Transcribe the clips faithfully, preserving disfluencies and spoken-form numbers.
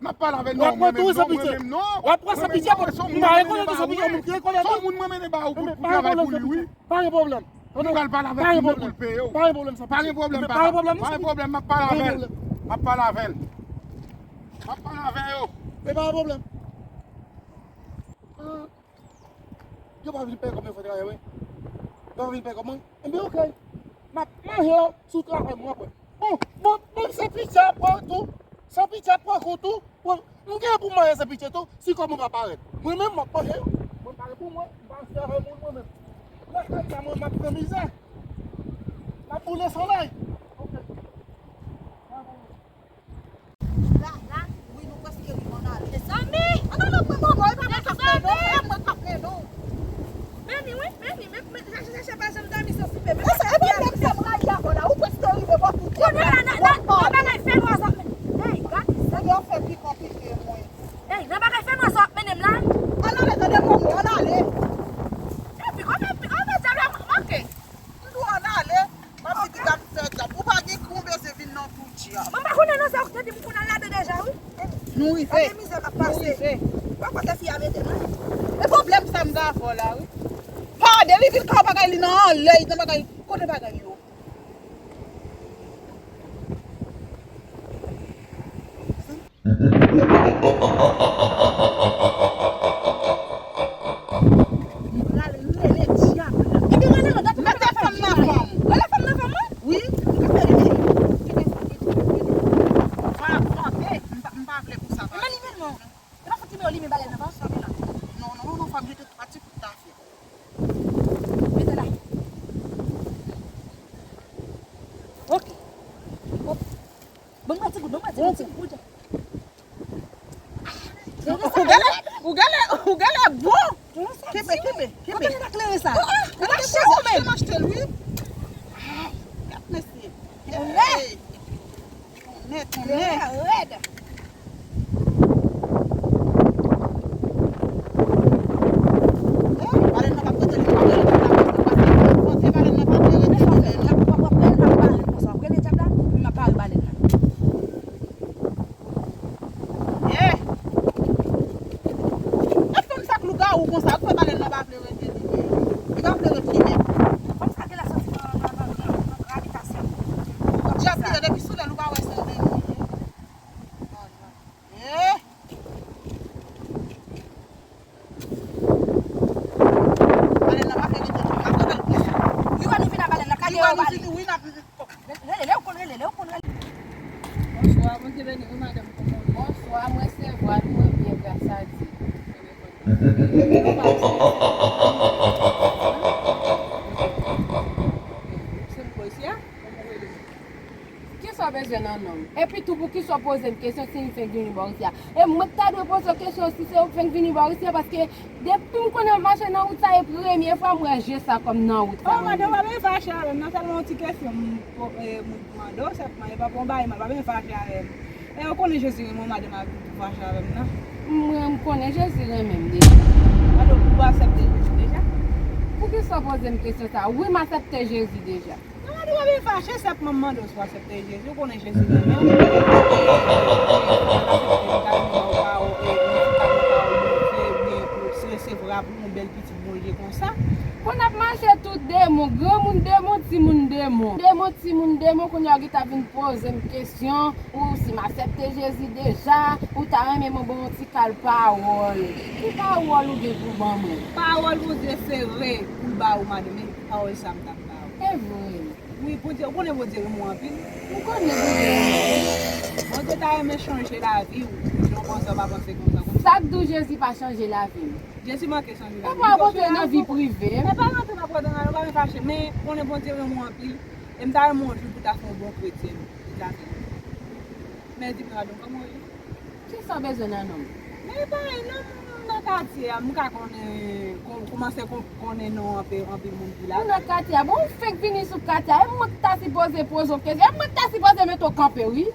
M ap pale avè l non, mwen menm non, mwen menm non. W ap pran san pitye, m pa rekonèt ou san pitye, moun ki rekonèt ou. Se yon moun mwen mennen ba ou pou travay pou li, wi. Pa gen pwoblèm. M pral pale avè l pou l peye w. Pa gen pwoblèm, pa gen pwoblèm, pa gen pwoblèm, m ap pale avè l. M ap pale avè l. M ap pale avè yo. Men pa gen pwoblèm. Yo pa vin peye kòb mwen fè travay mwen. Yo pa vin peye kòb mwen. Enben, oke. M ap manje yo sou travay mwen apre. Bon, bon, bon, se pitye ap pran tou. Se pitye ap pran kou tou. Bon, m gen pou manje se pitye tou, si kòb mwen pa parèt. Mwen menm, m ap manje yo. Mwen pare pou mwen, m pa fè avè moun mwen menm. Nan kay sa mwen, m ap pran mizè. M ap boule solèy. Oke. La, la, wi, nou prèske rive, ann ale. Mezanmi! Ann ale, mwen, mwen, mwen, e pa mwen k ap plenn non, e mwen k ap plenn non. Beni, wi, beni, men, men, chache, chache, pa janm dòmi san soupe, men. E se, e pwoblèm sa m rayi avè w la, ou prèske rive bò kote. Kounye a la, la, la, la, bagay fè nwa sa, men. Hey, gade sa. Yo fè pi konplike, mwen. Hey, nan bagay fè nwa sa w ap mennen m la. Ann ale, tande, mwen, ann ale. Epi, kòman, kòman dyab la, oke. M di w ann ale, m ap di ki t ap fè dyab. Ou pa gen kou, w bezwen vin nan kou dyab. Mwen pa konnen non, sa ou te di m konn al ladan deja, wi. Nou rive. Gade mizè k ap pase. Nou rive. Pa kote fi a mete m. E pwoblèm sa m gen avè w la, wi. Pa de li vin ka bagay li nan anlè, li nan bagay, kote bagay yo. Li pral rele dyab la. Epi rele l, dat mete fanm nan fanm. Rele fanm nan fanm, wi? Wi. Li ka fè rele. Kenbe sa, kenbe, kenbe. Fwa, fwa, eh, m pa, m pa vle pou sa. Emanimèl non. E pa fout nimewo li, men balèn nan pa sòti la. Non, non, non, non, fò m jete twa ti kout tafya. Mete la. Ok. Hop. Ban mwen ti kout, ban mwen ti kout, ti kout. Ou genlè, ou genlè, ou genlè bon. Kenbe, kenbe, kenbe. Kote nèg la klere sa? Ou ka chèz ou menm. M achte l, wi. Gad mesye. Hey. Nèt, nèt. Rèd. Eh, balèn nan p ap rete, li p ap rete, li p ap rete, li p ap rete. Fòse balèn nan pa vle rete, li fè l. W ap, w ap, w ap rele, w ap bare konsa, w ap rele dyab la, epi m ap bare balèn nan. Eh! E fanm sa k lougawou konsa, w ap fè balèn nan pa vle rete li menm. Li pa vle rete li menm. Fanm sa genlè soti nan, nan, nan, nan, nan gravitasyon. Dyab li ye, depi sou lè l ou pa wè se yon demon li ye. Eh! Balèn nan pa fè rete li, pa fè bèl konsa. Li wè nou vin a balèn nan, kale yo balèn. Li wè nou vini, wi, n ap Rele, lè ou konn rele, lè ou konn rele. Bonswa, Bondye beni wi madanm, kòman w ye? Bonswa, mwen se Vwal, mwen byen, gras a Dye. Se m polisye a, kòman w rele? Kisa w bezwen nan non m? Epi tou, poukisa w poze m kesyon si m fenk vini bò isi a? E mwen k ta dwe poze w kesyon si se ou k fenk vini bò isi a, paske depi m konnen m ap mache nan wout sa, e premye fwa m wè je sa kòm nan wout sa. Oh, madanm, pa bezwen fache avè m nan, sèlman yon ti kesyon m, eh, m mande w, sèlman, e pa pou yon bagay mal, pa bezwen fache avè m. E ou konnen Jezi renmen w, madanm, ap fache avè m nan. Mwen, m konnen Jezi renmen m deja. Madanm, ou aksepte Jezi deja? Poukisa w poze m kesyon sa? Wi, m aksepte Jezi deja. Nan mande w pa vin fache, sèlman m mande w si w aksepte Jezi, ou konnen Jezi renmen w. Ou aksepte l, ou aksepte l, ou aksepte l, ou aksepte l, ou resevwa pou yon bèl pitit Bondye konsa. Konn ap mache tout demon, granmoun demon, timoun demon. Demon, timoun demon, kounye a w gentan vin poze m kesyon, ou si m aksepte Jezi deja, ou ta renmen mwen ban yon ti kal pawòl. Ki pawòl ou gen pou ban mwen? Pawòl Bondye sere pou l ba ou, madanm, e pawòl sa m t ap E vre. Wi, Bondye, ou konnen Bondye renmen w anpil. Ou konnen Bondye renmen w. Bondye ta renmen chanje lavi w. Jan w panse, w pa panse konsa, konsa. Sa k di w Jezi pa chanje lavi m? Jezi manke chanje lavi m. Epa Bondye nan vi prive m. Epa rantre nan pwogram nan, nou pa vin fache, men konnen Bondye renmen w anpil. E m ta renmen w yon jou pou w ta fè yon bon kretyen. Ou ta fè. Men di m, madanm, kòman w ye? Kisa w bezwen nan non m? Men pa gen non m nan katye a, m ka konnen, kon-, kòmanse kon-, konnen non anpe-, anpil moun ki la. Ou nan katye a? Bon, ou fenk vini sou katye a. E mwen ki ta sipoze poze w kesyon. E mwen ki ta sipoze mete w kanpe, wi.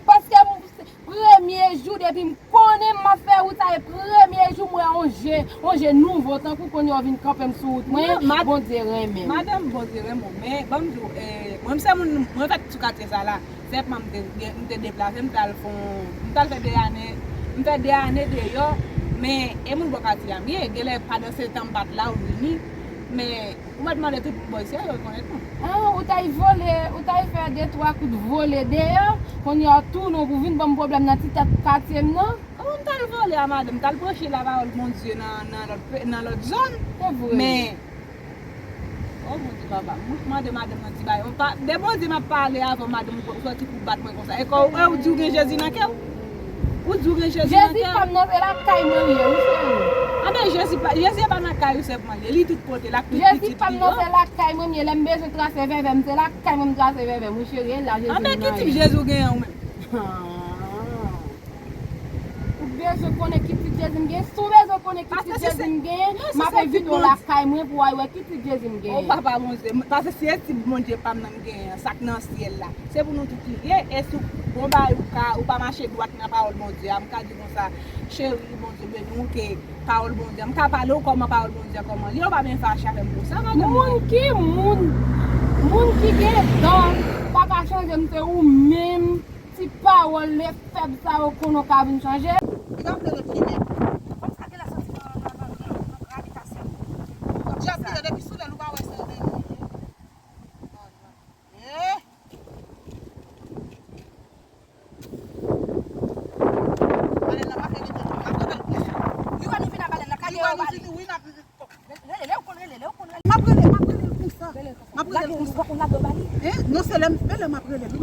Paske m, premye jou depi m konnen m ap fè wout sa, e premye jou m wè yon je, yon je nouvo, tankou kounye a w vin kanpe m sou wout mwen, Bondye renmen m. Madanm, Bondye renmen w. Men, ban m di w, eh, mwen, m se moun, mwen fèt sou katye sa la. Sèlman m te, m te deplase, m t al fè yon, m t al fè de ane, m fè de ane deyò, men e moun bò katye a m ye, genlè pandan se tan m pa t la, ou vini, men ou mèt mande tout moun bò isi a, yo rekonèt mwen. Ah, ou t al vole, ou t al fè de twa kout vole deyò, kounye a w tounen pou vin ban m pwoblèm nan ti tèt katye m nan? Kòman m t al vole a madanm, m t al preche lapawòl Bondye nan, nan lòt pe-, nan lòt zòn. Se vre. Men, o Bondye papa, m mande madanm nan ti bagay. Yon pa, de Bondye m ap pale avan madanm ou sòti pou bat mwen konsa. E kò, e ou di ou gen Jezi nan kè w? Ou di ou gen Jezi nan kè w? Jezi pa m nan, se lakay mwen li ye, wi cheri. Anben, Jezi pa, Jezi pa nan kay ou sèlman li ye, li tout kote, l ak tout pitit li yo. Jezi pa m nan, se lakay mwen li ye, lè m bezwen trase vèvè m, se lakay mwen m trase vèvè m, wi cheri, e la Jezi m nan ye. Anben, ki tip Jezi ou genyen ou menm? Ah. Ou bezwen konnen ki tip Jezi m genyen? Si w bezwen konnen ki tip Jezi m genyen, m ap envite w lakay mwen pou w al wè ki tip Jezi m genyen. O papa Bondye, paske si se tip Bondye pa m nan m genyen an, sa k nan syèl la, se pou nou tout li ye. E si w bon bagay ou ka, ou pa mache dwat nan pawòl Bondye a, m ka di konsa, cheri, Bondye beni w, ke pawòl Bondye a, m ka pale w kòman pawòl Bondye a, kòman li ye, ou pa byen fache avè m pou sa, madanm mwen. Moun ki moun, moun ki gen dan, pa ka chanje m, se ou menm. Ti pawòl lefèb sa yo konnen w ka vin chanje. Li pa vle ret li menm. Kòm sa genlè soti nan, nan, nan, nan, nan gran abitasyon. Djab li ye, depi sou lèl ou pa wè se yon nèg li ye. Eh! Balèn nan pa vle rete non. M ap rele l konsa. Li wè nou vin a balèn nan, kale yo bali. Li wè nou vini, wi, n ap Rele, rele, ou konn rele, rele, ou konn rele. M ap rele, m ap rele l konsa. Rele l konsa. M ap rele l konsa. Ou konn lage bali? Hein? Non, se lè m, men lè m ap rele l, wi, m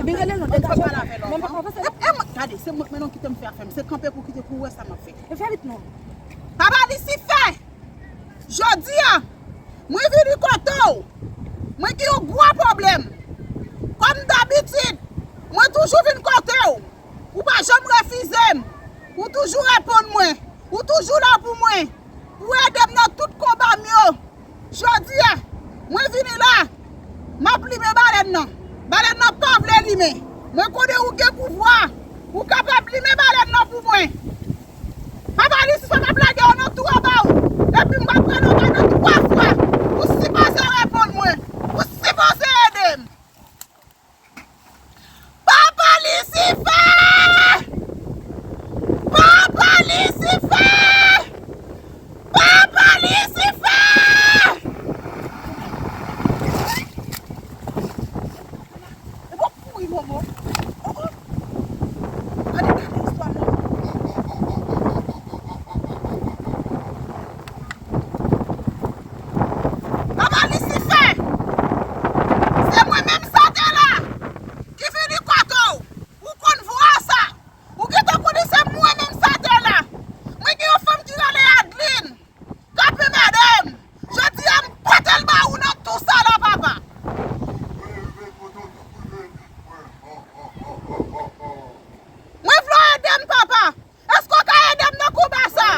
ap pale avè l anvan. E, e, gade, se mwen, men non, kite m fè afè m. Se kanpe pou kite pou w wè sa m ap fè. E fè vit non. Papa Lisifè! Jodi a, mwen vini kote w. Mwen gen yon gwo pwoblèm. Kòm dabitid, mwen toujou vin kote w. Ou pa janm refize m. Ou toujou reponn mwen. Ou toujou la pou mwen. Ou ede m nan tout konba m yo. Jodi a, mwen vini la. M ap limen balèn nan. Balèn nan pa vle limen. Mwen konnen ou gen pouvwa. Ou kapab limen balèn nan pou mwen. Papa Lisifè, m ap lage w nan twou anba w. Epi m pral pran nan kay nan twa fwa. Ou sipoze reponn mwen. Ou sipoze ede m. Papa Lisifè! Papa Lisifè! Papa Lisifè! E bon, kouri, Momo. Oh, oh. Gade, gade istwa m nan. Papa Lisifè! Se mwen menm sa te la! Ki vini kote w. Ou konn vwa sa. Ou gentan konnen se mwen menm sa te la. Mwen gen yon fanm ki rele Adeline. Kanpe madanm. Jodi a m pote l ba ou nan tou sa la, papa. Mwen vle w ede m, papa. Èske w ka ede m nan konba sa?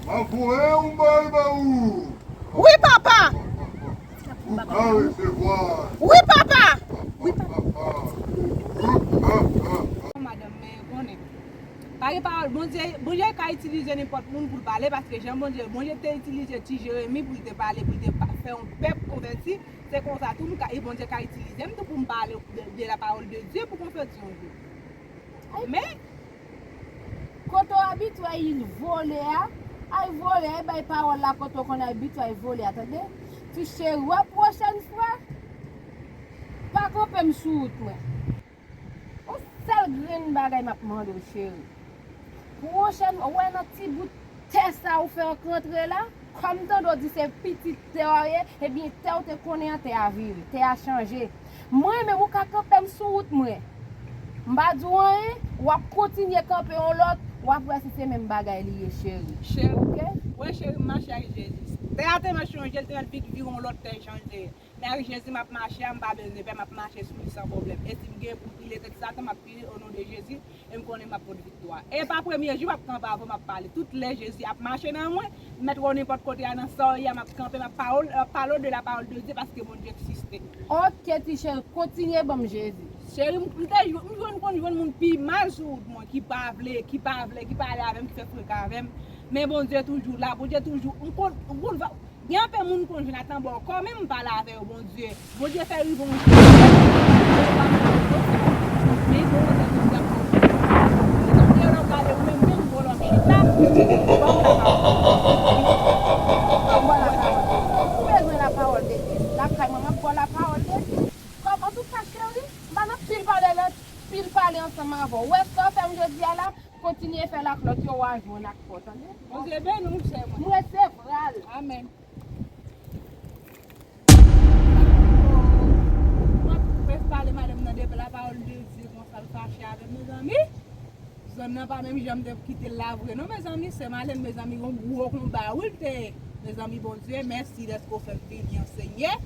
M ap voye yon bal ba ou. Wi, papa. Ou ka resevwa. Wi, papa. Wi, papa. Madanm, men konnen. Pa gen pawòl, Bondye, Bondye ka itilize nenpòt moun pou l pale, paske jan Bondye, Bondye te itilize ti Jeremi pou l te pale, pou l te pa, fè yon pèp konvèti. Se konsa tou, m ka, e Bondye ka itilize m tou pou m pale de, de la parole de Dieu pou konvèti yon jou. Men, kote w abitye al vole a, al vole a, e bay pawòl la kote w konn abitye al vole a, tande? Ti cheri, wè pwochèn fwa, pa kanpe m sou wout mwen. Yon sèl grenn bagay m ap mande w, cheri. Pwochèn, ou wè nan ti bout tè sa ou fè antre la, kòm tande w di se pitit tè w ye, ebyen tè w te konnen an, tè a vire, tè a chanje. Mwen menm, ou ka kanpe m sou wout mwen. M pa di w anyen, w ap kontinye kanpe yon lòt, w ap wè si se menm bagay li ye, cheri. Cheri, ok? Wè cheri, m mache ak Jezi. Tè a te mèt chanje, l te mèt vit vire yon lòt tè chanje. Men ak Jezi m ap mache a, m pa bezwen pè, m ap mache sou li san pwoblèm. E si m gen pou pile tèt Satan, m ap pile o non de Jezi, e m konnen m ap pot viktwa. E pa premye jou m ap kanpe avè w, m ap pale. Tout lè Jezi ap mache nan mwen, m mèt wè w nenpòt kote a, nan sa w ye a, m ap kanpe, m ap pawòl, m ap pale w de la parole de Dieu, paske Bondye egziste. Ok, ti cheri, kontinye ban m Jezi. Cheri, m, m te jwenn, m jwenn, konn jwenn moun pi mal sou wout mwen, ki pa vle, ki pa vle, ki pa ale avè m, ki fè freka avè m. Men Bondye toujou la, Bondye toujou, m konn, ou konn, gen anpil moun konn jwenn atan bò kò, men m pale avè yo, Bondye. Bondye fè rive yon jou. Men bon, Bondye toujou ap fè yon jou. Mezanmi, lè w gade ou menm, menm vòlò chita, ban m lapawòl. Ban m lapawòl. Ou bezwen lapawòl de Kris. Lakay mwen, m ap ba w lapawòl de Kris. Kòm, antouka, cheri, m pa nan pil pale nan pil pale ansanm avè w. Ou wè sa w fè m jodi a la? Kontinye fè l ak lòt yo, w a jwenn ak pa w, tande? Bondye beni w, sè mwen. M resevwa l. Amèn. M ap prèske pale madanm nan de lapawòl de Dye, konsa l fache avè m, mezanmi. Zòn nan pa menm jan m te kite l la vre, non, mezanmi. Sè Malèn, mezanmi, yon gwo konba, wi, l te ye. Mezanmi, Bondye, mèsi dèske w fè m vini an, Senyè.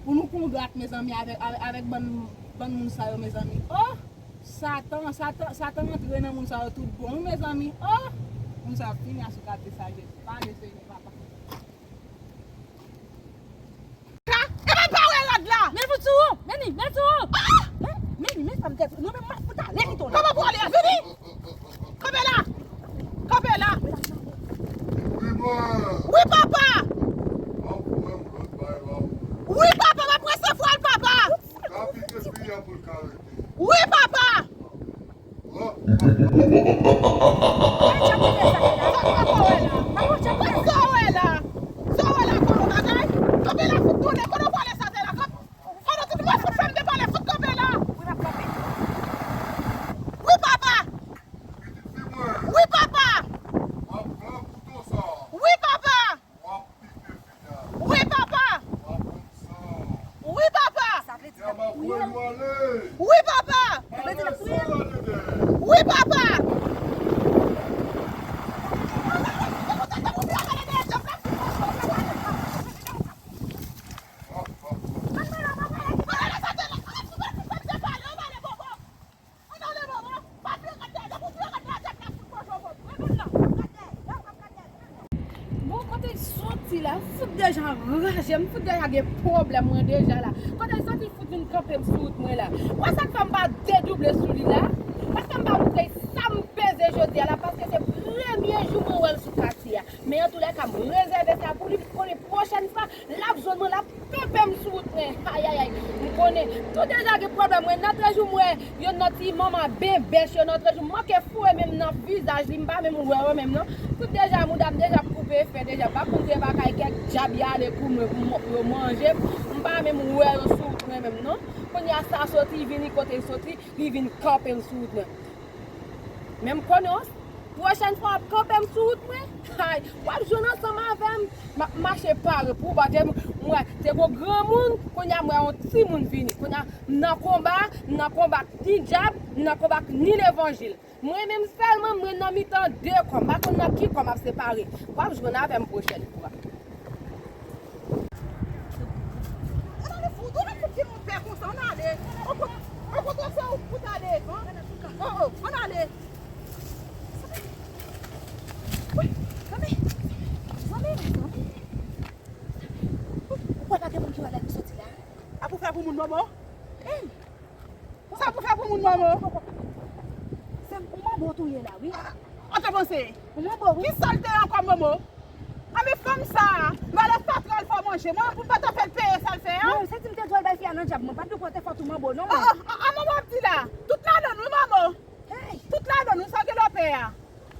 Pou nou konbat, mezanmi, avèk, avèk, avèk bann, bann moun sa yo, mezanmi. Oh! Satan, Satan, Satan antre nan moun sa yo tout bon, wi, mezanmi. Oh! Moun sa yo fini asou kat de sa, Jezi. Pale, Senyè, papa. Ka, e pa pawòl rad la! Men fout sou ou! Men li, men sou ou! Ah! Men, men li, men sa m tèt. Non, men m ap fout ale, kite w la. Kòman pou ale a? Vini! Kanpe la! Kanpe la! Wi, papa! Wi, papa, m ap resevwa l, papa! Wi, papa! Sa w wè la? Sa w wè la kòm bagay? Kanpe la, fout tounen, kote w pwale sa te la? Kanpe! Fò nou tout mwen fout fè m depale, fout kanpe la! Wi, papa! Wi, papa! Wi, papa! Wi, papa! Wi, papa! Wi, papa! Wi, papa! Bon, kote l soti la, m fout deja anraje, m fout deja gen pwoblèm mwen deja la. Kote l soti, l fout vin kanpe m sou wout mwen la. Wè sa k fè m pa dedouble sou li la? Paske m pa montre sa m peze jodi a la, paske se premye jou mwen wè l sou katye a. Men antoulèka, m rezève sa pou li, m konnen pwochèn fwa, l ap jwenn mwen, l ap kanpe m sou wout mwen. Ayayay, m konnen tou deja gen pwoblèm. Mwen nan trè jou m wè youn nan ti manman benbèch yo nan trè jou m manke foure men m nan vizaj li, m pa menm wè yo menm non. Tout deja mouda m deja koupe fè deja, m pa konn si e pa kay kèk dyab y ale pou mwen, pou m- yo manje m, m pa menm wè yo sou wout mwen menm non. Kounye a sa soti, vini kote l soti, li vin kanpe m sou wout mwen. Men m konnen w, pwochèn fwa w ap kanpe m sou wout mwen, hay, w ap jwenn ansanm avè m. M ap mache pare pou w, paske m wè se gon granmoun, kounye a m wè yon timoun vini. Kounye a m nan konba, m nan konba ak ni dyab, m nan konba ak ni levanjil. Mwen menm sèlman, mwen nan mitan de kò, m pa konn nan ki kò m ap separe. W ap jwenn avè m pwochèn fwa. Ann ale fout, ou nan fout ki moun pè konsa, ann ale. Okontrè se ou k fout ale, an. Oh, oh, ann ale. Wi, zanmi. Zanmi, zanmi. Ou kwè pa gen moun ki wè lè nou soti la? A pou fè pou moun bobo? Hey! Sa pou fè pou moun manbo? Se yon manbo tou ye la, wi. An te panse? Yon manbo, wi. Ki sa l te ye ankò manbo? Anben fanm sa a, valè fatra l fè w manje. Mwen pou m pa ta fè l peye sa l fè a? Non, se di m te di w al bay fi a nan dyab, mwen pa t dwe kwè w te fè tou manbo, non, mwen. An, an, an, manbo ap di la. Tout ladan nou, manbo. Hey! Tout ladan nou, sa w gen lè w peye a.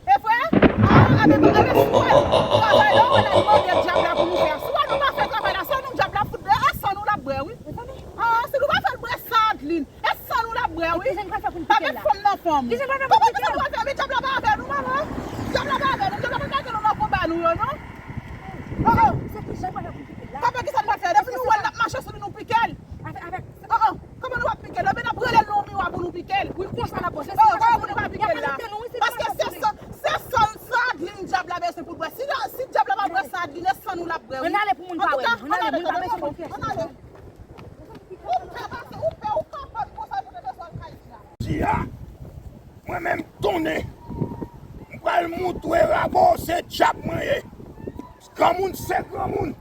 E vre? Ah, anben, anben, si w al travay la, w al mande dyab la pou nou fè a. Si w wè nou pa fè travay la, se nou dyab la fout bwè, e san nou l ap bwè, wi. Ah, si nou pa fè l bwè sa, Adeline, e san nou l ap bwè, wi. Pa gen fanm nan fanm. Kòman ki sa nou pral fè? Men dyab la pa avè nou, manman. Dyab la pa avè nou, dyab la pa lage nou nan konba nou yo, non. Oh, oh. Kòman ki sa nou pral fè? Depi nou wè l, n ap mache sou li, nou pike l. Oh, oh. Kòman nou ap pike l? Ebyen, n ap rele l nan yon miwa pou nou pike l. Wi, konsa n ap pike l. Oh, kòman pou nou pa pike l la? Paske se san, se san, san Adeline dyab la bezwen pou l bwè. Si, si dyab la pa bwè san Adeline, e san nou l ap bwè, wi. Ann ale pou moun pa wè nou. Ann ale, moun pa bezwen nou fè konfyans. Ann ale. Ou pè pase, ou pè, ou kapab konsa pou te bezwen al kay li la. Di a, mwen menm tounen. M pral moutre Rabo se dyab mwen ye. Granmoun se granmoun.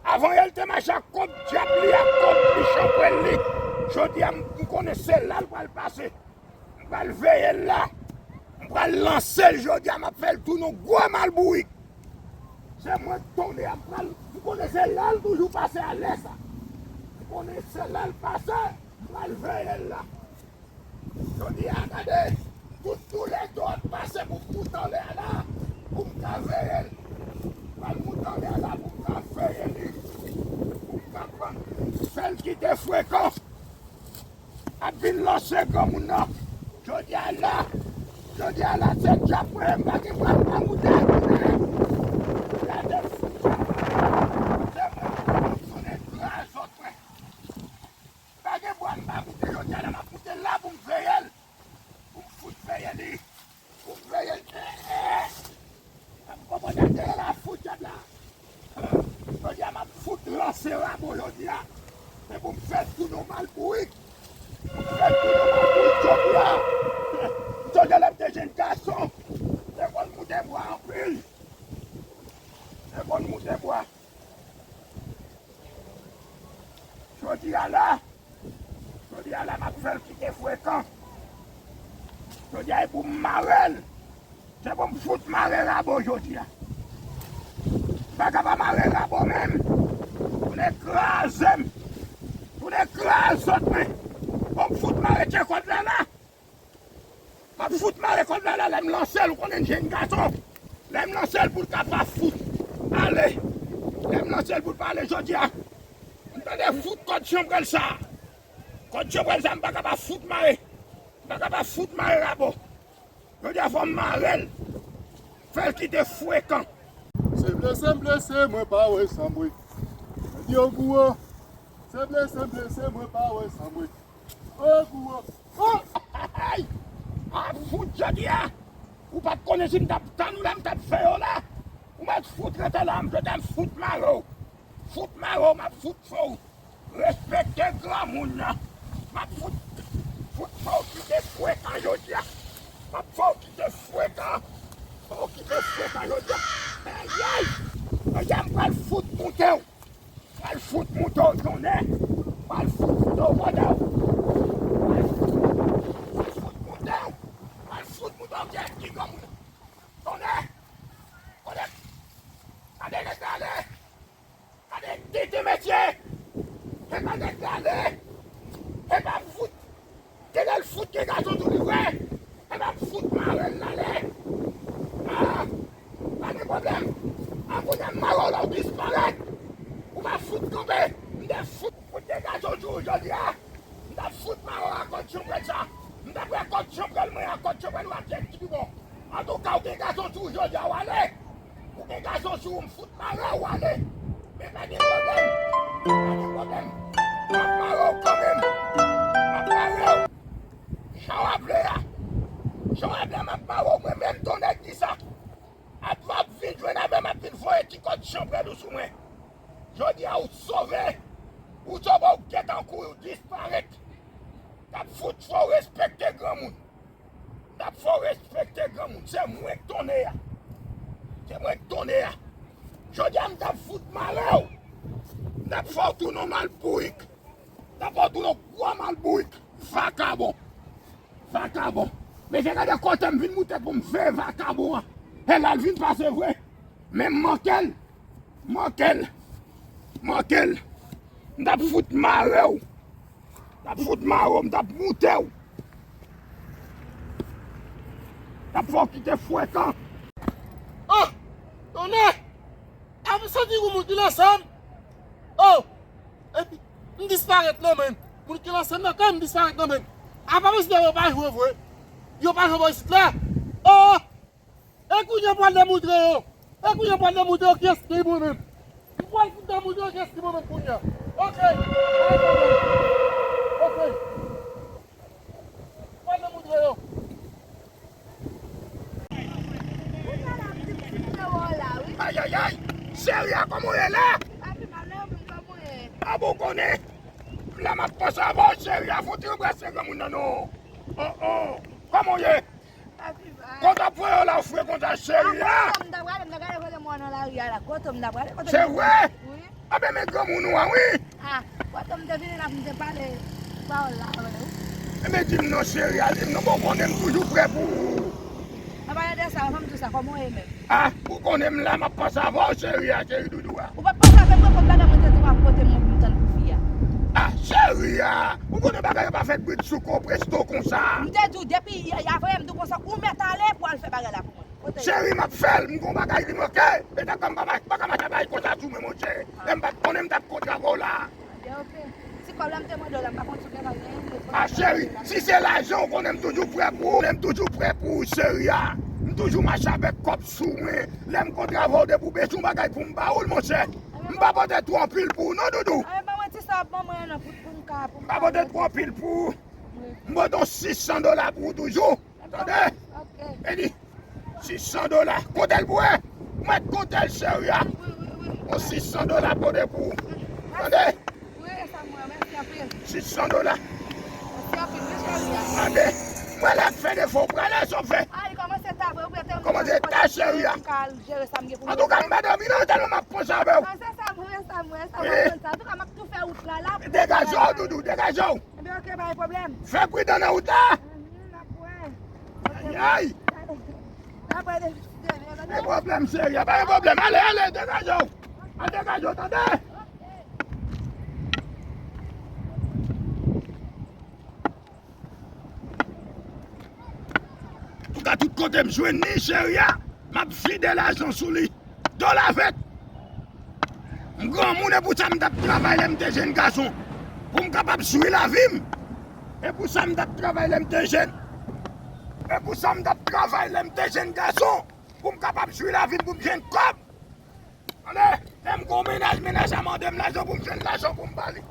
Avan yè l te mache ak kont dyab li, ak kont li, chanpwèl li. Jodi a, m, m konnen se la l pral pase. M pral veye l la. M Pral lanse l jodi a, m ap fè l tounen yon gwo malbourik. Se mwen k tonnè a pral, m konnen se la l toujou pase a lè sa. M konnen se la l pase, m pral veye l la. Jodi a, gade, tout doulè dòt pase pou m moute anlè a la, pou m ka veye l. Pral moute anlè a la, pou m ka veye li. Pou m ka pran, fè l kite frekan. Ap vin lanse granmoun nan. Jodi a la, jodi a la, se djab mwen, m pa gen pral pa moute a tounen. Gade fout djab mwen. Se mwen ki konn sonnen kraz zòt mwen. Pa gen bwa m pa moute jodi a la, m ap moute la pou m veye l. Pou m fout veye li. Pou m veye l. M ap konpòte atè la, fout djab la. Jodi a, m ap fout lanse rabo jodi a. Se pou m fè tout yon malbourik. Pou m fè tout yon malbourik jodi a. M sonje lè m te jenn gason. M te konn moute bwa anpil. M te konn moute bwa. Jodi a la, jodi a la, m ap fè l kite frekan. Jodi a, e pou m mare l. Se pou m fout mare rabo jodi a. M pa ka pa mare rabo menm. Tounen kraze m. Tounen kraze zòt mwen. Pou m fout mare tchè kòd la la. M ap fout mare kòd la la, lè m lanse l, ou konnen jenn gason. Lè m lanse l pou l ka pa fout ale. Lè m lanse l pou l pa ale jodi a. M tande fout kòd chanbrèl sa. Kòd chanbrèl sa, m pa ka pa fout mare. M pa ka pa fout mare rabo. Jodi a fò m mare l. Fè l kite frekan. Se blese m blese, mwen pa wè san m wè. Mwen di yo gou o. Se blese m blese, mwen pa wè san m wè. O gou o. O! Ay! A fout jodi a! Ou pa t konnen si m t ap tann ou la, m t ap fè yo la. Ou mèt fout rete la, m jodi a m fout mare w. Fout mare w, m ap fout fè w respekte granmoun nan. M ap fout, fout fè w kite frekan jodi a. M ap fè w kite frekan. Fè w kite frekan jodi a. Ayayay! Jodi a m pral fout moute w. Pral fout moute w tonnè. Pral fout moute w kòdè w. Pral fout, pral fout moute w. Pral fout moute w kèt ki granmoun. Tonnè. Tonnè. Gade nèg la ale. Gade tete mesye. E pa nèg la ale. E pa fout. Genlè l fout gen gason tou li vre. Enben m fout mare l ale. Ah, pa gen pwoblèm. An kounye a m mare w la ou disparèt. Ou pa fout kanpe. M te fout, fout gen gason sou ou jodi a. M t ap fout mare w ak kòd chanbrèl sa. M t ap wè kòd chanbrèl mwen ak kòd chanbrèl ou a kiyès ki pi bon. Antouka, ou gen gason sou ou jodi a, w ale. Ou gen gason sou ou, m fout mare w ale. Men pa gen pwoblèm. Pa gen pwoblèm. M ap mare w kanmenm. M ap mare w. Jan w ap vle a. Jan w ap vle a, m ap mare w mwen menm, tonnè ki sa. Apre w ap vin jwenn avè m, ap vin voye ti kòd chanbrèl ou sou mwen. Jodi a, ou sove. Ou sove, ou gentan kouri, ou disparèt. T ap fout fò w respekte granmoun. M t ap fè w respekte granmoun. Se mwen k tonnè a. Se mwen k tonnè a. Jodi a, m t ap fout mare w. M t ap fè w tounen yon malbourik. M t ap fè w tounen yon gwo malbourik. Vakabon. Vakabon. Mesye, gade kote m vin moute pou m veye vakabon an. E la l vin pase vre. Men m manke l. Manke l. Manke l. M t ap fout mare w. M t ap fout mare w, m t ap moute w. M t ap fè w kite frekan. Oh! Tonnè! A m santi yon moun ki lanse m. Oh! Epi, m disparèt nan men m. Moun ki lanse m nan, kè m disparèt nan men m. Apa mesye yo pa jwe vre. Yo pa jwe bò isit la. Oh! E kounye a m pral demontre yo. E kounye a m pral demontre yo kiyès ki mwen menm. M pral fout demontre yo kiyès ki mwen menm kounye a. Ok. Pa gen pwoblèm. Ok. M pral demontre yo. Ayayay! Cheri a, kòman w ye la? A bon, w konnen. La m ap panse avè w, cheri a, fò w te anbrase granmoun nan non. Oh, oh. Kòman w ye? Kote w ap voye w la, w fre konsa, cheri a? Kote m ta prale, m ta prale voye mwen nan lari a la. Kote m ta prale, kote m... Se vre? Wi. Anben, men granmoun ou a, wi. Ah, kote m te vini la, m te pale pawòl la avè w. Enben, di m non, cheri a, di m non, bon, konnen m toujou prè pou ou. An palan de sa, fè m di w sa, kòman w ye menm? Ah, ou konnen m la, m ap panse avè w, cheri a, cheri doudou a. Ou pa t panse avè mwen, kot bagay mwen te di w ap pote mwen pou m tann pou fi a? Ah, cheri a, ou konnen bagay yo pa fèt brit sou ko presto konsa. M te di w depi yè, yè avanyè m di w konsa, ou mèt ale pou al fè bagay la pou mwen. Kote l? Cheri, m ap fè l, m gon bagay li manke. E ta pa m pa, pa ka mache bay konsa sou mwen, monchè. Lè m pa t konnen m t ap kontre avè w la. Ok, ok. Si kòb la m te mande w la, m pa konn si w gentan genyen l, men... Ah, cheri, si se lajan, ou konnen m toujou prè pou ou, m toujou prè pou ou, cheri a. M toujou mache avèk kòb sou mwen. Lè m kontre avè w, depi w bezwen yon bagay pou m ba ou l, monchè. M pa pote twò anpil pou ou, non, doudou. Anben, ban mwen ti sa w ap ban mwen an, non, pou, pou m ka, pou m ka... M pa pote twò anpil pou ou. M pote yon sis san dola pou ou toujou. Tande? Ok. Vini. Sis san dola. Konte l pou ou. Mwen konte l, cheri a. Yon sis san dola pote pou ou. Tande? Sis san dola. Tande? Mwen la fè defo, w prale, sa w fè? Kòmanse ta, cheri a. Antouka, m pa dòmi non, tèlman m ap panse avè w. Degaje w, doudou, degaje w. Ebyen, ok, pa gen pwoblèm. Fè pridan nan wout la. Mhm, n ap wè. Ayayay. N ap wè depi si Dye vle, tande? Pa gen pwoblèm, cheri a, pa gen pwoblèm. Ale, ale, degaje w. Al degaje w, tande? Antouka, tout kote m jwenn li, cheri a, m ap vide lajan sou li. Dola vèt. M granmoun, e pou sa m t ap travay lè m te jenn gason, pou m kapab jwi lavi m. E pou sa m t ap travay lè m te jenn. E pou sa m t ap travay lè m te jenn gason, pou m kapab jwi lavi m, pou m jwenn kòb. Tande, lè m gon mennaj, mennaj la mande m lajan pou m jwenn lajan pou m ba li.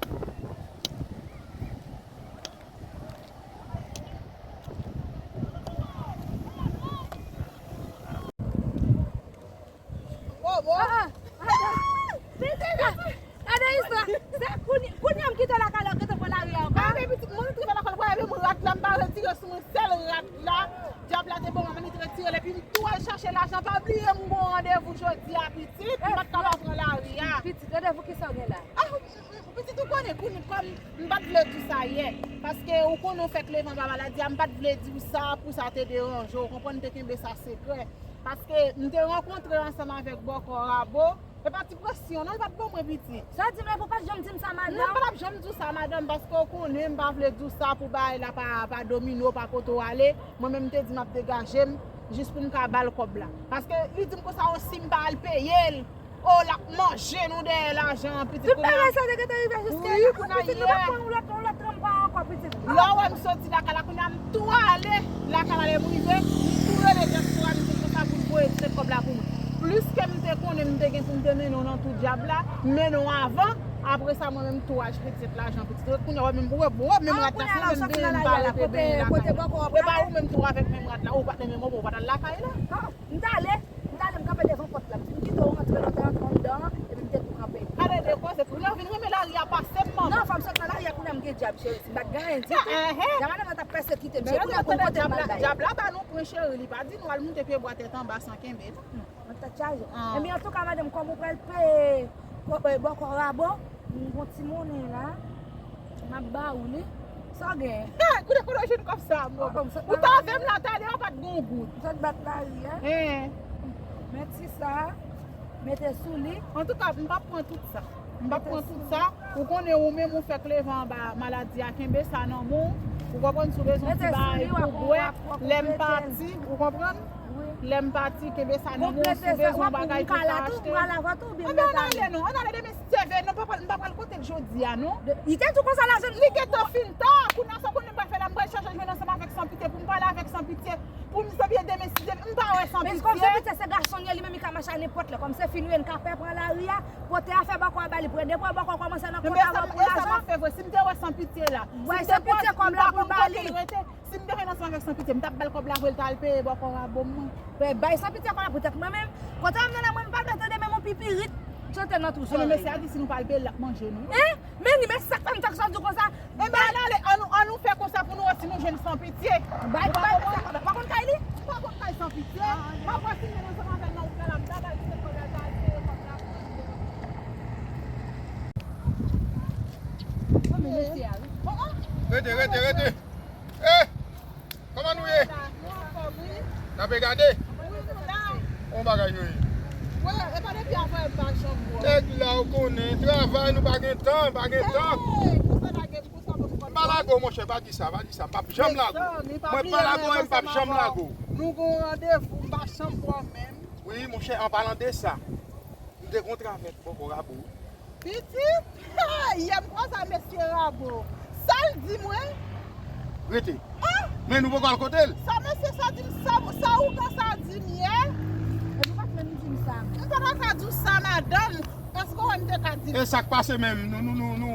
Bobo. Ah, ah, ah, ah. Gade istwa. Se kounye, kounye a m kite lakay la, ou gentan pran lari a ankò. Gade pitit, mwen rive lakay la, epi m rad la, m pa retire sou mwen, sèl rad la. Dyab la te ban mwen, m annik retire l, epi m tou al chache lajan. Pa bliye m gon randevou jodi a, pitit, m pa t ka pa pran lari a. Pitit, randevou kisa w gen la? Ah, pitit, ou konnen, kounye, kòm m pa t vle di w sa yè, paske ou konnen w fèk leve anba maladi a, m pa t vle di w sa pou sa te deranje w, ou konprann, m te kenbe sa sekrè. Paske m te rankontre ansanm avèk Bòkò Rabo, e pa ti presyon non, l pa t ban mwen pitit. Sa di m la, epi w pa t janm di m sa, madanm? Non, m pa t ap janm di w sa, madanm, paske w konnen m pa vle di w sa pou bagay la pa, pa domine w, pa pote w ale. Mwen menm, m te di m ap degaje m, jis pou m ka ba l kòb la. Paske li di m konsa, o, si m pa al peye l, o, l ap manje nou dèyè lajan an, pitit. Tout bagay sa te gentan rive jiske la. Wi, kounye a pitit, nou pa pran yon lòt, yon lòt tranbwa ankò, pitit. Lè w wè m soti lakay la, kounye a m tou ale lakay la, lè m rive, m tou rele dyaspora, m di konsa pou l voye ti kòb la pou mwen. Plis ke m te konnen m te gen pou m te mennen w nan tou dyab la, m mennen w avan, apre sa mwen menm tou achte pitit lajan, pitit. Kounye a w wè menm, w wè, w wè menm rad la, se mwen menm m pa rete benyen lakay la. E pa ou menm tou avèk menm rad la, ou pa t nan menm, ou pa t al lakay la. M t ale, m t ale, m kanpe devan pòt la. M di m kite w rantre, lè w te rantre anndan an, epi m te tou kanpe. Gade de koze, kounye a w vin renmen lari a pase m, manman. Non, fò m sot nan lari a, kounye a m gen dyab, cheri, si m pa t gen anyen ditou. Dyab la t ap pèsekite m, cheri, kounye a pou m kote m al bay. Dyab la ba nou pwen, cheri, li pa di nou al moute pye bwa tèt anba san kenbe, non. Mwen tèt chaje. Ebyen, antouka, madanm, kòm ou pral peye Bòkò Rabo, m gon ti monnen la. M ap ba ou li. Sa w genyen? Kote, kote w jwenn kòb sa a, mwen? Ou t avè m la talè, ou pa t gon goud. M sot bat lari a. Hein. Men ti sa, mete sou li. Antouka, m p ap pran tout sa. M p ap pran tout sa. Ou konnen ou menm ou fèk leve anba maladi a, kenbe sa nan men w. Ou konprann, si w bezwen ti bagay pou bwè, lè m pati, ou konprann? Lè m pati, kenbe sa nan men w, si w bezwen yon bagay pou w ka achte. Anben, ann ale non, ann ale demen si Dye vle, non, m pa pral, m pa pral kote l jodi a, non. Li te di w konsa la, jèn. Li gentan fin ta, kounye a sa w konnen m pral fè la, m pral chache jwenn ansanm avèk Sanpitye pou m pale avèk Sanpitye, pou m se byen demen si Dye vle, m pa wè Sanpitye. Men kòm Sanpitye se gason l ye, li menm li ka mache a nenpòt lè, kòm se fi nou ye, n ka pè pran lari a, pote afè Bòkò a ba li, premye fwa Bòkò kòmanse nan konta ban pou lajan. Ebyen, sa m ap fè vre, si m te wè Sanpitye la, si m te pran, m pa konn kote l rete. Si m te jwenn ansanm avèk Sanpitye, m t ap ba l kòb la pou l ta al peye Bòkò Rabo mwen. Bay Sanpitye kòb la poutèt mwen menm. Kote w ap nan la, mwen m pa vle tande menm yon pipirit chante nan twou zòrèy. Ebyen, mesye a di si nou pa al peye l, l ap manje nou. Hein? Men li, men sa k fè m t ap sot di w konsa. Ebyen, ann ale, ann nou, ann nou fè konsa pou nou wè si nou jwenn Sanpitye. Bay, bay mesye a kòb la. Ou pa konn kay li? M pa konn kay Sanpitye. M ap wè si m jwenn ansanm avè l nan wout la, la, m ta ba l kite kòb la, l ta al peye kòb la. Rete, rete, rete. Eh! Kòman nou ye? Nou anfòm, wi. N Ape gade. Wi, m la. Bon bagay yo ye. Wè, e pa depi avè m pa janm wè w. Nèg la ou konnen, travay nou pa gen tan, pa gen tan. Hey, konsa lage m, konsa pou m konn. M pa lage w, monchè, pa di sa, pa di sa. M p ap janm lage w. Mwen pa lage w, m p ap janm lage w. Nou gon randevou, m pa janm wè w menm. Wi, monchè, an palan de sa, m te gon travèt bòkò Rabo. Pitit, yè m kwaze a mesye Rabo. Sa l di mwen? Rete. Ah! Men nou poko al kote l. Sa mesye sa di m, sa, sa ougan sa di m yè? Epi w pa t menm di m sa. M pa ta ka di w sa, madanm, paske w wè m te ka di l. E sa k pase menm? Nou, nou, nou, nou,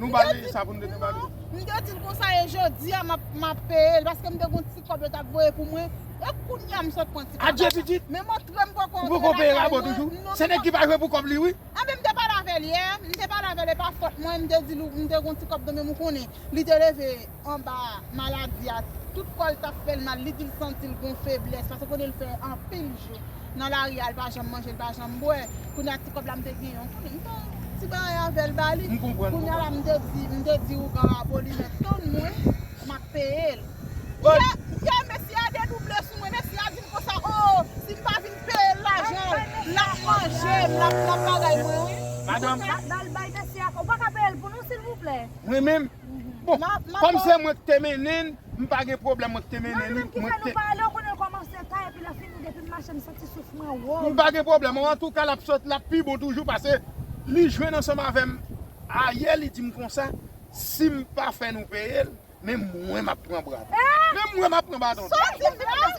nou ba li sa pou nou te ka ba li. M te di l konsa, e jodi a m ap, m ap peye l, paske m te gon ti kòb yo t ap voye pou mwen. E kounye a m sot pran ti kòb la. Adye pitit! Men montre m poko. Ou poko peye Rabo toujou? Se nèg ki pa jwe pou kòb li, wi. Anben, m te pale avè l yè, m te pale avè l, e pa fòt mwen, m te di l, m te gon ti kòb nan men m, ou konnen, li te leve anba maladi a, tout kò l t ap fè l mal, li di l santi l gon feblès, paske konnen l fè anpil jou nan lari a, l pa janm manje, l pa janm bwè, kounye a ti kòb la m te genyen, ou konnen, m fè yon ti bagay avè l ba li, kounye a la m te di, m te di ougan Rabo li mèt tann mwen, m ap peye l. Yè, yè, mesye a dedouble sou mwen, mesye a di m konsa, o, si m pa vin peye l lajan l, l ap manje m, l ap, l ap bagay mwen, wi. Madanm. Ba l bay mesye a, ou pa ka peye l pou nou, silvouplè? Mwen menm? Bon, kòm se mwen ki te mennen l, m pa gen pwoblèm, mwen ki te mennen li. Nan nou menm ki fè nou pale, ou konnen l kòmanse ta, epi lè fini, depi m mache, m santi souf mwen wo. M pa gen pwoblèm, antouka, l ap sot, l ap pi bon toujou, paske li jwenn ansanm avè m ayè, li di m konsa, si m pa fè nou peye l, men mwen m ap pran brad. Men mwen m ap pran baton. Sa w di m la?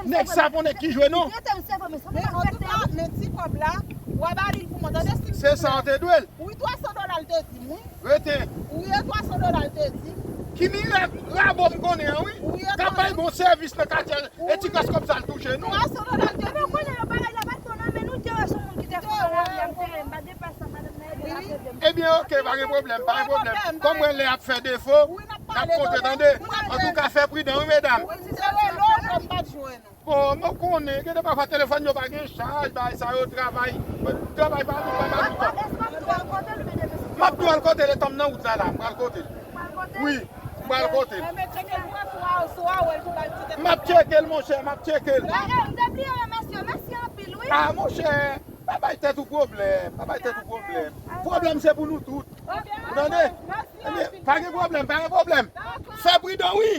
Nèg sa pa nèg ki jwe non. Men antouka, men ti kòb la, w a ba li l pou mwen, tande, silvouplè. Se sa w te dwe l. Wi, twa san dola l te di m, wi. Rete. Wi, e twa san dola l te di m. Ki mirak Rabo m konnen an, wi. K ap bay bon sèvis nan katye a. E ti kras kòb sa l touche nou. Twa san dola l te di m. Men konnen yo bagay la pa t bon nan men nou, te wè se yon moun ki te fè nan lari a, m te, m pa deplase madanm nan ede l ap ede m. Ebyen, oke, pa gen pwoblèm, pa gen pwoblèm. Kòm mwen lè ap fè defo, n ap kontre, tande. Antouka, fè pridan, wi, medam. Wi, m te rele w, m pa t jwenn ou. Bon, mwen konnen, gen de pafwa telefòn yo pa gen chaj, bagay sa yo, travay. Travay pa nou, pa nou tan. M ap tou al kote l, etan m nan wout la, la, m pral kote l. Wi, m pral kote l. M ap tcheke l, monchè, m ap tcheke l. M te bliye remèsye w, mèsi anpil, wi. Ah, monchè, pa bay tèt ou pwoblèm, pa bay tèt ou pwoblèm. Pwoblèm se pou nou tout. Ou tande? Ebyen, pa gen pwoblèm, pa gen pwoblèm. Fè pridan, wi.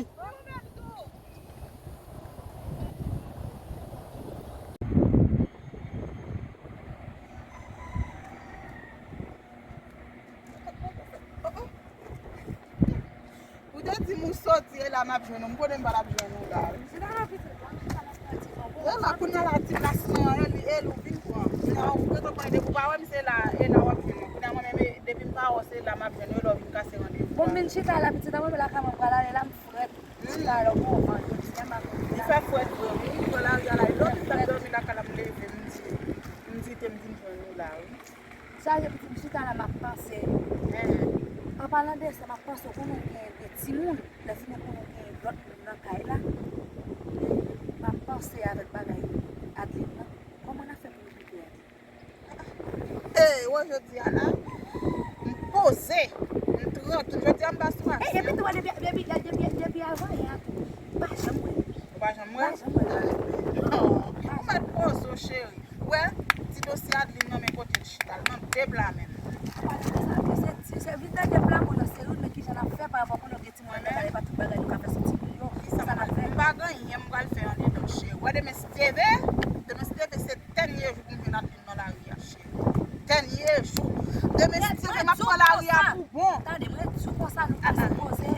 Ou te di m ou soti, e la m ap jwenn ou. M konnen m pa t ap jwenn ou la. E la, kounye a la, ti plas mwen an, e li, e li w vin pran. Kounye a, ou gentan konnen depi w pa wè m, se la, e la w ap jwenn mwen. Kounye a, mwen menm, e, depi m pa wè w, se la m ap jwenn ou, e la w vin kase randevou a. Bon, m vin chita la, pitit an, mwen lakay mwen, m pral ale la, m frèt. Li fè frèt vre wi, m pran lari a la, e lòt m t ap dòmi lakay la, m leve, m di, m di te m vin jwenn nou la wi. Sa vle di m chita la, m ap panse. An palan de sa, m ap panse, ou konnen w gen de timoun, lè fini ou konnen w gen lòt moun nan kay la. M ap panse avèk bagay Adeline nan. Kòman n ap fè pou nou kite Adeline? E, wè jodi a la, m poze, m trankil. Jodi a m pa sou aksyon. E, epi tou, depi, depi, depi, depi avan yè a tou, m pa janm wè l. Ou pa janm wè l? M pa janm wè l. Ou mèt poze w, cheri. Wè, ti dosye Adeline nan men kote l chita l, nan de pla menm. Ou pa nan sa, se, se, se vide de pla pou nan seri, men kijan n ap fè pa rapò konnen gen timoun nan kay la, e pa tout bagay nou ka fè sou timoun yo. Kisa n ap fè? M pa gen anyen m pral fè andedan, cheri. Wè, demen si Dye vle, demen si Dye vle, se dènye jou pou m jwenn Adeline nan lari a, cheri. Dènye jou. Demen si Dye vle, m ap pran lari a pou bon. Tande, mwen di w konsa, nou pa sipoze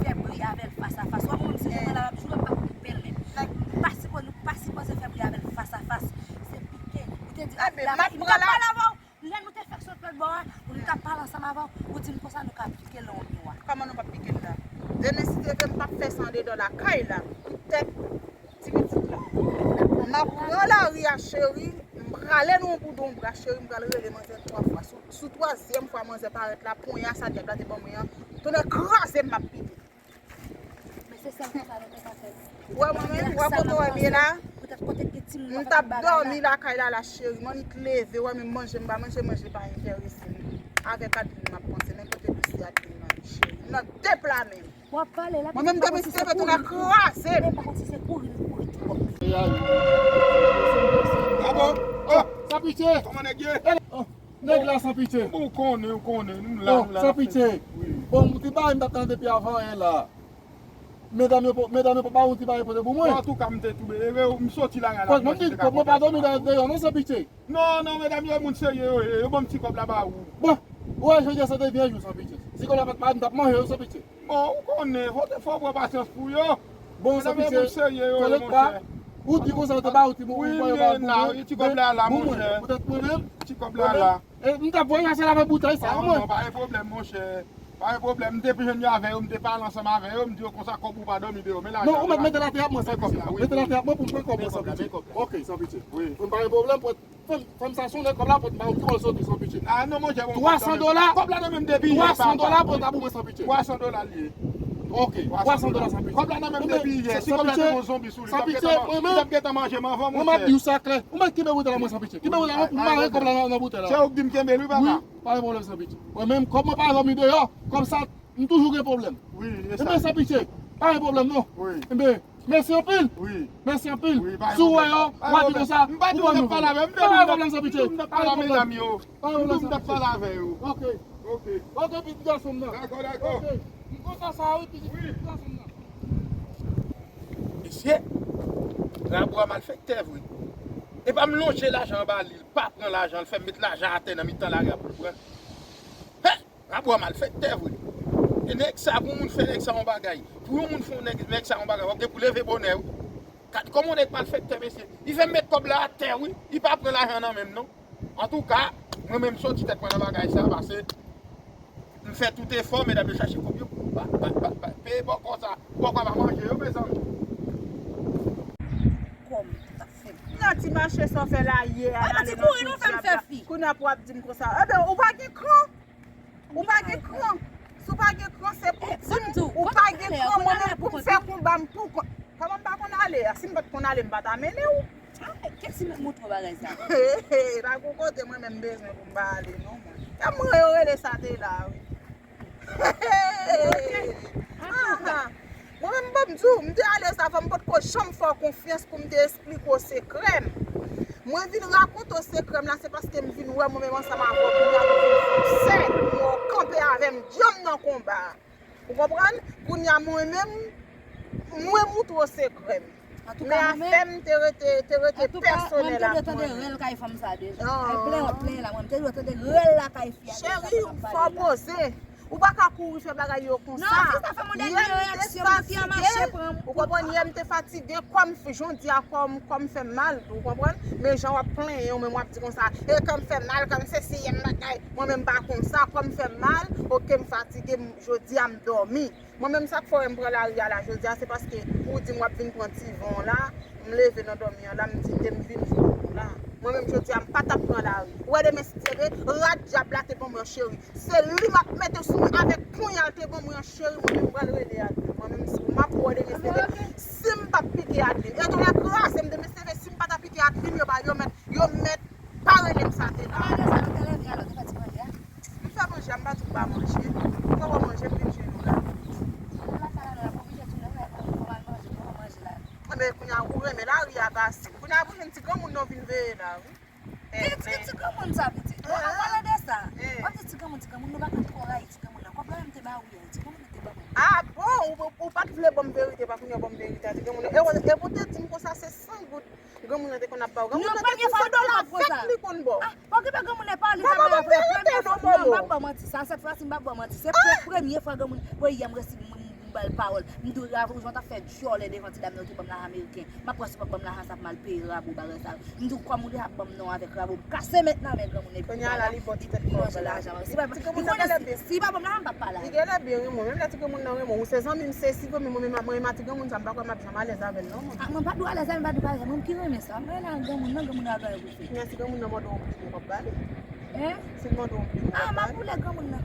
fè bri avè l fas a fas. Wè, mwen menm, si se mwen la, m ap joure, m pa konn pèl menm. Nou pa sipoze, nou pa sipoze fè bri avè l fas a fas. Se pike. Ou te di, m ap pran lari avè w. Lè nou te fèk sot lòt bò a, pou nou t ap pale ansanm avè w, ou di m konsa nou ka pike l nan yon miwa. Kòman nou p ap pike l la? Demen si Dye vle, m p ap fè sa andedan lakay la. Poutèt ti pitit la. M ap pran lari a, cheri. M prale nan yon boudonbra, cheri. M pral rele manzè twa fwa. Sou, sou twazyèm fwa manzè parèt la, ponya sa dyab la te ban mwen an, tonnè kraze m, m ap pike. Men se sèl konsa nou te ka fè. Wè mwen menm, wè kote w wè m ye la. M t ap dòmi lakay la la, cheri. M annik leve, wè menm manje m pa manje, manje pa enterese m. Avèk Adeline m ap panse, men kote dosye Adeline nan ye, cheri. M nan de pla menm. W ap pale la, mwen menm demen si Dye vle, tonnè kraze m. Demen si se kouri nou Ay, ay. Ah bon? Oh, San Pitye! Kòman nèg ye? Oh, nèg la San Pitye. Bon, ou konnen, ou konnen. Nou la, nou la, San Pitye. Wi. Bon, m te bay m t ap tann depi avan yè la. Medam yo, medam yo pa ba ou ti bagay pote pou mwen. Bon, antouka, m te toube. E, m soti la, la. Mwen di, mwen pa dòmi deyò, non, San Pitye. Non, non, medam yo, moun serye yo ye. Yo ban m ti kòb la ba ou. Bon, ou wè, jodi a se te vye jou, San Pitye. Si kòb la pa t ba m, m t ap manje yo, San Pitye. Bon, ou konnen, fò te fò pran pasyans pou yo. Bon, San Pitye, kòlèg pa, ou di konsa, yo te ba ou ti moun, ou voye ba ou ti kòb la, la, monchè. Poutèt mwen menm, ti kòb la, la. E, m t ap voye mache la avèk boutèy sa, mwen. Non, pa gen pwoblèm, monchè. Pa gen pwoblèm, m te jwenn yo avè yo, m te pale ansanm avè yo, m di yo konsa kòb ou pa dòmi deyò, men lajan. Non, ou mèt mete l atè ap mwen, San Pitye. Mete l atè ap mwen pou m pran kòb mwen, San Pitye. Ok, San Pitye. Wi. Pou m pa gen pwoblèm, pou Fanm, fanm sa sonnen kòb la pou m ba ou, ki bò l soti, San Pitye? Ah non, monchè, bon, twa san dola. Kòb la nan men m depi yè, papa. Twa san dola pou ta pou mwen, San Pitye. Twa san dola l ye. Ok, twa san dola, San Pitye. Kòb la nan men m depi yè. Si kòb la te gen zonbi sou li, li t ap gentan man-, li t ap gentan manje m anvan, monchè. Mwen m ap di w sa klè. Ou mèt kenbe boutèy la mwen, San Pitye. Kenbe boutèy la mwen pou m mare kòb la nan, nan boutèy la. Se ou k di m kenbe l, wi, papa. Wi, pa gen pwoblèm, San Pitye. Mwen menm, kòb mwen pa dòmi deyò, kòb sa, m toujou gen pwoblèm. Wi, e sa. Ebyen, San Pitye, pa gen pwoblèm, non. Wi. Ebyen, Mèsi anpil. Wi. Mèsi anpil. Wi, pa gen pwoblèm. Si w wè yo, w a di konsa, ou ban nou. Pa gen pwoblèm, San Pitye. Pa gen pwoblèm, San Pitye. Pa gen pwoblèm, San Pitye. Ok. Ok, pitit gason m nan. Dakò, dakò. Ok. M kontan sa, wi, pitit gason m nan. Mesye, Rabo a malfektè vre. E pa m lonje lajan anba li, l pa pran lajan, l fè m met lajan atè nan mitan lari a pou l pran. Rabo a malfektè vre. E nèg sa, pou yon moun fè nèg sa yon bagay, pou yon moun fè yon nèg, nèg sa yon bagay, w ap gen pou leve bonè, wi. Gad kòman yon nèg malfektè, mesye. Li fè m met kòb la atè, wi. Li pa pran lajan nan men m, non. Antouka, mwen menm, m soti tèt mwen nan bagay sa, paske m fè tout efò, medam yo chache kòb yo pou ba, ba, ba, ba, peye bòkò sa. Bòkò pa manje yo, mezanmi. Kòm sa fè. Nan ti mache sa w fè la yè a, n ale nan tout dyab la. Kounye a pou w ap di m konsa. Ebyen, ou pa gen kran. Ou pa gen kran. Si w pa gen kran, se pou di m ou pa gen kran, mwen menm pou m fè konba m pou kont. Kòman m pa konn ale a? Si m pa t konn ale, m pa ta mennen w. Ah, kèt si m ap montre w bagay sa. He, he, pa gon kote mwen menm bezwen pou m pa ale, non, mwen. E mwen yo rele sa te la, wi. He, he, he, he. Antouka. Mwen menm, ban m di w, m te ale sa, fò m potko janm fè w konfyans pou m te esplike w sekrè m. Mwen vin rakonte w sekrè m la, se paske m vin wè mwen menm ansanm avè w, kounye a nou vin fè w sèl, mwen w kanpe avè m, djanm nan konba a. Ou konprann? Kounye a mwen menm, mwen moutre w sekrè m. Men afè m te rete, te rete pèsonèl ak mwen menm. Antouka, mwen, mwen te dwe tande rèl kay fanm sa deja. Ay, plen wòt, plen la, mwen, m te dwe tande rèl la kay fi a deja. Cheri, fò w poze. Ou pa ka kouri fè bagay yo konsa. Non, fi sa fè m yon dènye reyaksyon, fi a mache pran m pou... Ou konprann, yè m te fatige, kò m, jodi a kò m, kò m fè m mal, ou konprann? Men jan w ap plenyen w, men w ap di konsa, e kò m fè m mal, kò m sesi, yè m bagay. Mwen menm pa konsa, kò m fè m mal, oke, m fatige, m, jodi a m dòmi. Mwen menm sa k fè w wè m pran lari a la jodi a, se paske ou di m w ap vin pran ti van w la, m leve nan dòmi an la, m di te m vin jwenn ou la. Mwen menm jodi a m pa t ap pran lari. Ou wè demen si Dye vle, rad dyab la te ban mwen cheri. Se li m ap mete sou mwen avèk ponya l te ban mwen an cheri, mwen menm m pral rele Adlin. Mwen menm si m ap wè demen si Dye vle, si m p ap pike Adlin. E tonè kraze m demen si Dye vle, si m pa ta pike Adlin, yo pa, yo mèt, yo mèt pa rele m sa te la. Malè sa, nou te leve alò, te fè ti manje a? M fè manje a, m pa di w pa manje. Ou pa wè manje, m vin jwenn ou la. Ou lakay la, la, pou oblije tounen, ou wè, fò m al manje, fò m manje la. Enben, kounye a, ou renmen lari a pase. Kounye a, pou jwenn ti granmoun nan vin veye la, wi. Ki, ki ti granmoun sa, pitit? Ou, ou pale de sa? W ap di ti granmoun, ti granmoun, nou pa konn twò rayi ti granmoun nan. Kòb la menm te ba ou yè, ti granmoun nan te ba mwen. Ah bon, ou, ou pa t vle ban m verite, pa kounye a ban m verite a ti granmoun nan. E, e pou te di m konsa se san goud. Granmoun nan te konn ap ba w. Granmoun nan te di se dola vèt li konn ba w. Ah, pa okipe granmoun nan, pa li ta bay afè premye fwa. Non, m p ap ba w manti. Sa, sèt fwa si m p ap ba w manti. Se pre-, premye fwa granmoun nan, wi, yè m resi m, m, m ba l pawòl. M di w, Rabo, jan w t ap fè djòlè devan ti dam nan, ou te ban m lajan ameriken. M ap wè si w p ap ban m lajan sa pou m al peye Rabo bagay sa yo. M di w, kòm ou deja ban m non avèk Rabo, m kase met nan men granmoun epi li pa la, li manje lajan. Si pa, li konnen si, si li pa ban m lajan, m p ap pale avè l. Li genlè byen renmen w. Menm lè ti granmoun nan renmen w, ou se zanmi m, se si vre, men mwen menm, mwen menm a ti granmoun sa, m pa kwè m ap janm alèz avè l non, mwen. Ah, mwen pa dwe alèz avè l, m pa dwe pale, mwen ki renmen sa. Mwen la granmoun nan, granmoun nan pa gen pou fè. Men si granmoun nan mande w yon plimo, w ap ba li? Hein? Si l mande w yon plimo, w ap ba li? Ah, m ap boule granmoun nan.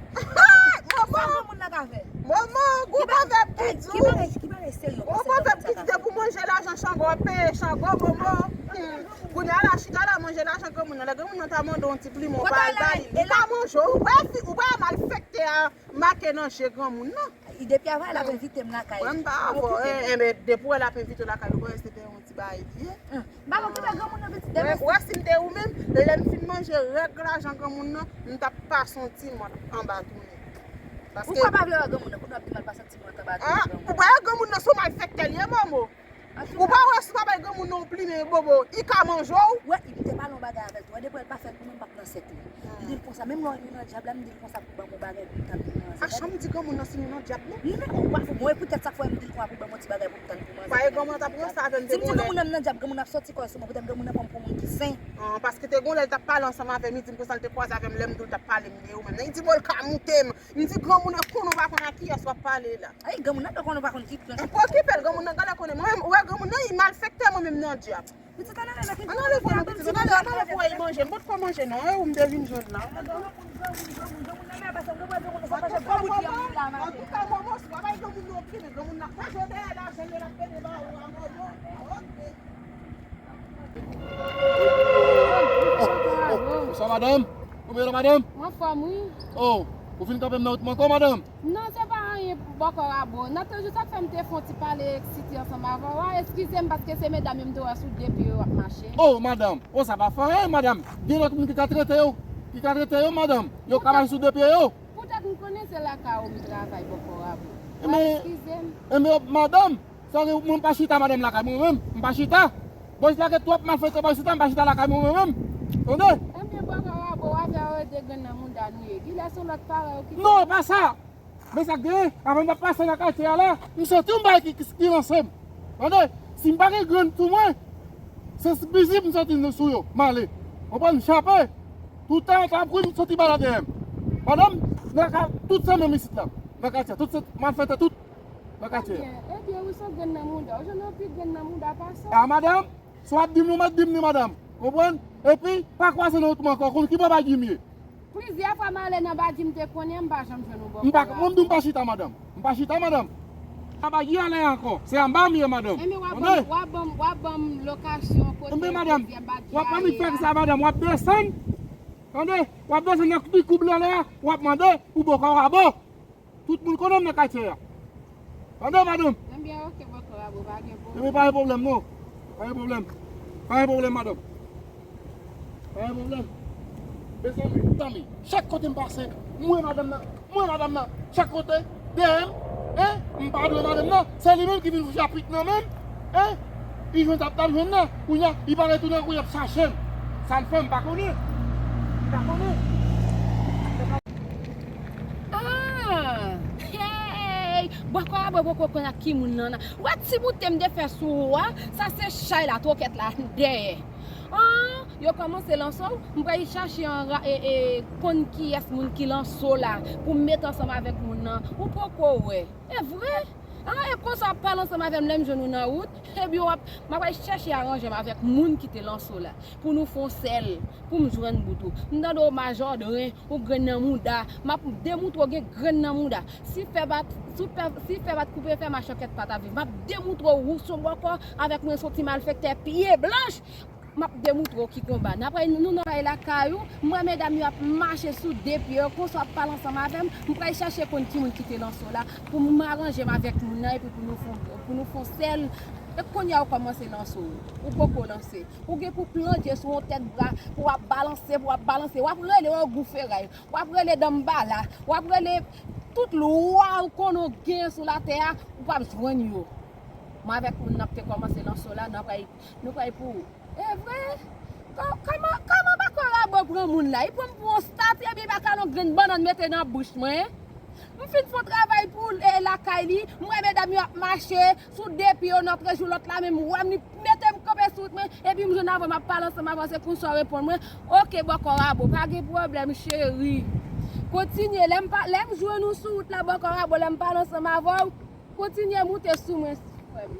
Sa granmoun nan ka fè? Momo, gon pwovèb ki di w. Ki bagay, ki bagay serye w panse granmoun sa ka fè? Gon pwovèb ki di depi w manje lajan Chango, w ap peye Chango, Momo. Hmm. Kounye a la, chita la, manje lajan granmoun nan. Lè granmoun nan ta mande w yon ti plimo, w pa al ba li. Li ka manje w. Ou pa fi, ou pa malfektè a. Make nan je granmoun nan. Depi avan l ap envite m lakay. Mwen m pa avè w. Enben, depi w wè l ap envite w lakay, ou pa wè se te yon ti bay li ye. M pa konn ki fè granmoun nan pitit demen. Wè, si m te ou menm, lè m fin manje règ lajan granmoun nan, m t ap pase yon ti mòt anba tounen. Ou pa pa vle wè granmoun nan, kounye w ap di m al pase yon ti mòt anba tounen granmoun. Ou pa wè granmoun nan se yon malfektè li ye, Momo. Ou pa wè si w pa bay granmoun nan yon plimen bobo, li ka manje w. Wè, m te pale yon bagay avè l tou. Wè, depi w pa fè l pou mwen, m p ap nan sèk li. M di l konsa, menm lè nou nan dyab la, m di l konsa pou ban m yon bagay pou m tann pou mwen. A chan m di granmoun nan si nou nan dyab non. Non, ou pa fou. Mwen, poutèt sa k fè m di l konsa pou ban m yon ti bagay pou m tann pou mwen. Paske granmoun nan t ap ranse avè m, te gon lè. Si m di granmoun nan m nan dyab, granmoun nan ap sòti kò l sou mwen, poutèt granmoun nan pran m pou moun ki sen. An, paske te gon lè l t ap pale ansanm avè m, li di m konsa l te kwaze avè m, lè m di w l t ap pale m de ou menm. Li di m, "Bon, l ka moute m." M di granmoun nan konnen w pa konn a kiyès w ap pale la. Ay, granmoun nan, konnen w pa konn ki pran. An, pa okipe l, granmoun nan genlè konnen. Mwen menm, ou wè granmoun nan, li malfektè, mwen menm nan dyab. Pitit, ann ale, ann ale fè yon pitit. Ann ale fè yon pitit. Ann ale fè yon pitit. Ann ale fè yon pitit. Ann ale fè yon pitit. Manje, m potko manje non. E ou m te vin jwenn la. Antouka, Momo, si w pa bay granmoun nan yon plimen, granmoun nan pa jwe dèyè lajan yo, l ap pede ba ou a Momo. Ok. Oh, oh, bonswa, madanm. Kòman w ye la, madanm? Anfòm, wi. Oh, ou vin kanpe m nan wout mwen ankò, madanm? Non, se pa anyen, Bòkò Rabo. Nan toujou sa k fè m te fè yon ti pale eksite ansanm avè w a. Eskize m, paske se medam yo m te wè sou de pye yo ap mache. Oh, madanm. Oh, sa pa fè anyen, madanm. Gen lòt moun ki ka trete yo. Ki ka trete yo, madanm. Yo ka mache sou de pye yo. Poutèt m konnen se lakay ou m travay, Bòkò Rabo. Eskize m. Enben, madanm, sa gen mwen pa chita, madanm, lakay mwen menm. M pa chita. Bòs la gen twòp malfektè bòs chita, m pa chita lakay mwen menm. Tande? Enben, Bòkò Rabo, w avè yo de grenn nan mouda nou ye. Kilè se yon lòt parèy ou ki... Non, pa sa. Men sa k genyen, avan m t ap pase nan katye a la, m santi yon bagay ki, ki, ki lanse m. Tande, si m pa gen grenn sou mwen, se vizib m santi sou yo, m ale. Konprann, m chape. Toutan, lè m t ap kouri, m santi bal la dèyè m. Pandan m nan ka, tout se menm isit la, nan katye a, tout se malfektè, tout nan katye a. Ebyen, ebyen, wi, se yon grenn nan mouda w. Ou jwenn anpil grenn nan mouda pase w. A, madanm, si w ap di m, ou mèt di m li, madanm. Konprann? Epi, pa kwaze nan wout mwen ankò, konn ki bò Badim ye. Plizyè fwa m ale nan Badim, m te konnen, m pa janm jwenn ou bò. M pa, mwen m di w m pa chita, madanm. M pa chita, madanm. A Badim ale ankò. Se anba m ye, madanm. Enben, w ap ban m, w ap ban m, w ap ban m lokasyon kote plizyè Badim ale a. Enben, madanm, w ap annik fè sa, madanm. W ap desann. Tande? W ap desann nan ti koub lan lè a. W ap mande pou Bòkò Rabo. Tout moun konnen m nan katye a. Tande, madanm? Ebyen, ok, Bòkò Rabo, pa gen pwoblèm. Ebyen, pa gen pwoblèm, non. Pa gen pwoblèm. Pa gen pwoblèm, madanm. Pa gen pwoblèm. Mezanmi, mezanmi, chak kote m pase, m wè madanm nan, m wè madanm nan, chak kote, dèyè m, en, m pa dwe madanm nan, se li menm ki vin fouti a pit nan men m, en, li jwenn sa l t ap jwenn nan, kounye a, li pa retounen ankò, y ap chache m. Sa l fè, m pa konnen. M pa konnen. Ah! Hey! Bòkò Rabo poko konn ak ki moun nan. Wè ti boute m te fè sou ou a, sa se chay la, twokèt la, dèyè. Ah! Yo kòmanse lanse w, m pral chache anra-, e, e, konn kiyès moun ki lanse w la, pou m met ansanm avèk moun nan. Ou poko wè. E vre? Ah, e konsa w ap pale ansanm avè m lè m jwenn ou nan wout? Ebyen, w ap, m ap al chèche aranje m avèk moun ki te lanse w la, pou nou fè yon sèl, pou m jwenn bout ou. M tande w majòdren, ou grenn nan mouda, m ap demoutre w gen grenn nan mouda. Si fè pa t, si fè, si fè pa t koupe fè, machòkèt pa t ap viv. M ap demoutre w, ou se yon bòkò, avèk mwen se yon ti malfektè pye blanch. M ap demoutre w ki konba. N ap, nou nan kay lakay ou, m wè medam yo ap mache sou de pye yo, konsa w ap pale ansanm avè m, m pral chèche konn ki moun ki te lanse w la, pou m aranje m avèk moun nan, epi pou nou fè, pou nou fè yon sèl. E kounye a ou kòmanse lanse w, ou poko lanse. Ou gen pou plonje sou yon tèt bra, pou w ap balanse, pou w ap balanse, w ap rele ogou feray, w ap rele danmbala, w ap rele tout lwa ou konnen w genyen sou latè a, ou p ap jwenn yo. Mwen avèk moun nan k te kòmanse lanse w la, n ap, nou pral pou ou. E vre? Kò-, kòman, kòman Bòkò Rabo pran moun la? Li pran m pou yon stati, epi li pa ka al yon grenn bannann mete nan bouch mwen. M fin fè yon travay pou l, e, lakay li, m wè medam yo ap mache sou de pye yo, n ap rejou lòt la, men m wè m, li mete m kanpe sou wout mwen, epi m jwenn avè m ap pale ansanm avè w, se konsa w reponn mwen, "Ok, Bòkò Rabo, pa gen pwoblèm, cheri." Kontinye, lè m pa, lè m jwenn ou sou wout la, Bòkò Rabo, lè m pale ansanm avè w, kontinye moute sou mwen, frè m.